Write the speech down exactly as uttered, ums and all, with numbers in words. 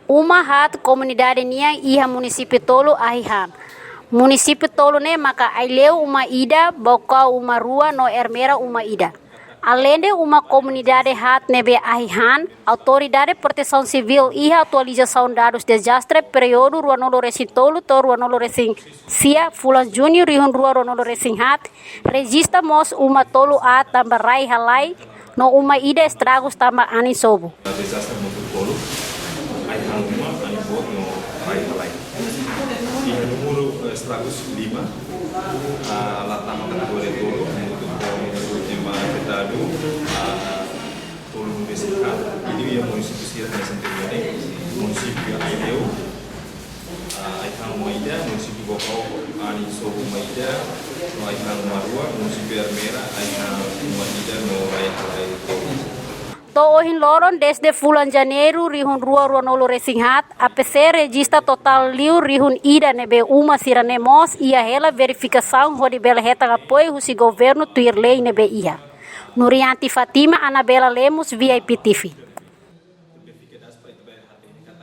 Uma haat komunidade nian iha munisípiu tolu ahi han. Munisípiu tolu ne'e maka Aileu uma ida, Baucau uma rua no Ermera uma ida. Aleinde uma komunidade haat ne'ebé ahi han, Autoridade Protesaun Sivíl iha atualizasaun dadus dezastre períodu ruanulu resin tolu to'o ruanulu resin sia fulan Juñu rihun rua ruanulu resin haat, rejista mós uma tolu aat tanba rai halai no uma ida estragus tanba anin sobu. Dezastre mutu tolu, ahi han uma, anin boot no rai halai. Iha númeru, eh, estragus lima, ah, la tama kategoria tolu, mutu ho ema afetadu, ah, tolu nubes iha, iha munisípiu sira hanesan anteriormente, munisípiu Aileu, ah, ahi han uma ida, munisípiu Baucau, anin sobu uma ida, no ahi han uma rua, munisípiu Ermera, ahi han uma ida, no rai halai tolu. To'o ohin loron, dezde fulan Janeiru rihun rua ruanulu resin haat, A P C rejista totál liu rihun ida ne'ebé uma sira-ne'e mós iha hela verifikasaun hodi bele hetan apoiu husi governu tuir lei ne'ebé iha. Nurianti Fatima, Anabela Lemos, V I P T V.